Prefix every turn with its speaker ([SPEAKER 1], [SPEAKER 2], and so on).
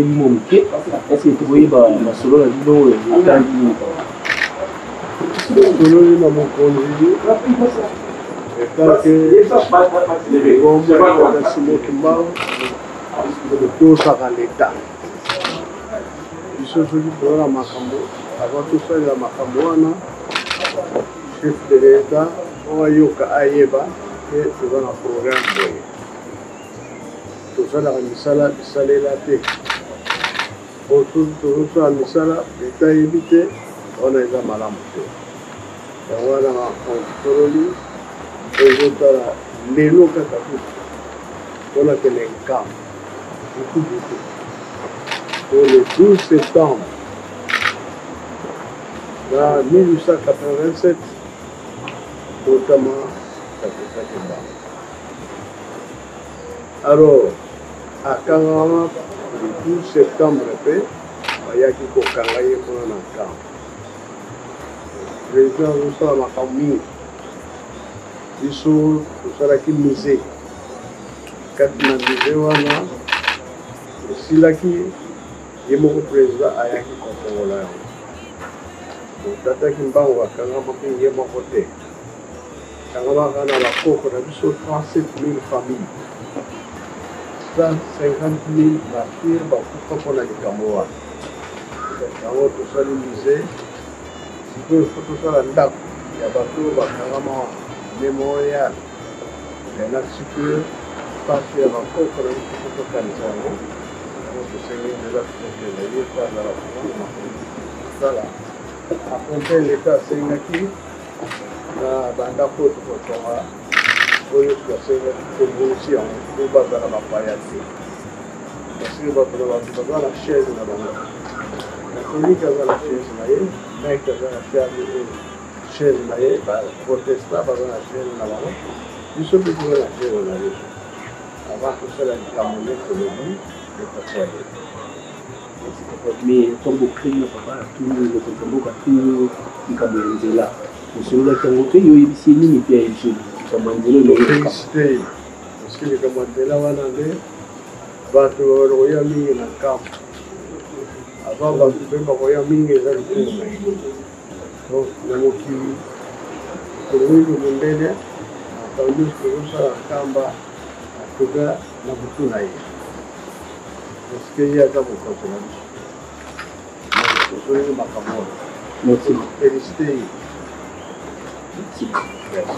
[SPEAKER 1] Bosololi mwa moke, est-ce que tokoyeba masolo na bino oyo etalaki nini papa?
[SPEAKER 2] Tosololi na mokonzi etake ngomba ya Simon Kimbangu, totosaka leta. Biso soki toza na makambo, avant tosalela makambo wana, chef de l'Etat oyo ayoka ayeba ke toza na programme boye. Tosalaka misala bisalela te. Po soki tozosala misala leta ayebi te, wana eza malamu te. Yango wana tosololi ezotala lelo kaka kutu mpo nakende Nkamba butu butu po le 12 septembre na 1887 botama Tata Kimbangu. Alors akangama le 12 septembre mpe bayaki kokanga ye kuna na Nkamba. President azosala makambo mingi. Biso tosalaki musee. Kati na musee wana esilaki, ye moko president ayaki kofongola yango. Tata Kimbangu akangamaki ye moko te. Akangamaka na bakoko na biso 37 000 familles. 150 000 martyrs bakufa mpo na likambo wana. Yango tosali musee. Sikoyo fo tosala ndako ya bato oyo bakangama wana, memorial. Elakisi ke mpasi ya bakoko na biso fo tokanisa yango. Yango tosengi nzela tokokende ye mpe azala kuna makambo tosala. Akompe leta asengaki na bandako oyo tokotonga oyo nyonso basengaki tobongisi yango mpo bazala bapaya te, parce que bato na bato baza na chaise na bango. Catholique aza na chaise na ye, mec aza na chaise na ye, baprotestant baza na chaise na bango, biso mpe toza na chaise na biso. Avant tosala likambo nde tolobi leta ye.
[SPEAKER 1] Mais ntango bokutani na papa, atuni mokonzi ya mboka, atuni yo likambo ya nzela, bosololaki yango mpe yo oyebisi ye nini mpe ayebisi yo likambo ya nzela oyo?
[SPEAKER 2] Félicité ye parce que likambo ya nzela wana nde bato bakoya mingi na nkambo. Avant bato mpe bakoya mingi eza lokumu na ye. Donc na mokili tolongi mondele, makambo nyonso tozosala nkamba atoka na butu na ye, parce que ye aza mokonzi na biso. Tosololi makambo wana.
[SPEAKER 1] Merci.
[SPEAKER 2] Félicité ye.
[SPEAKER 1] Merci.
[SPEAKER 2] Merci.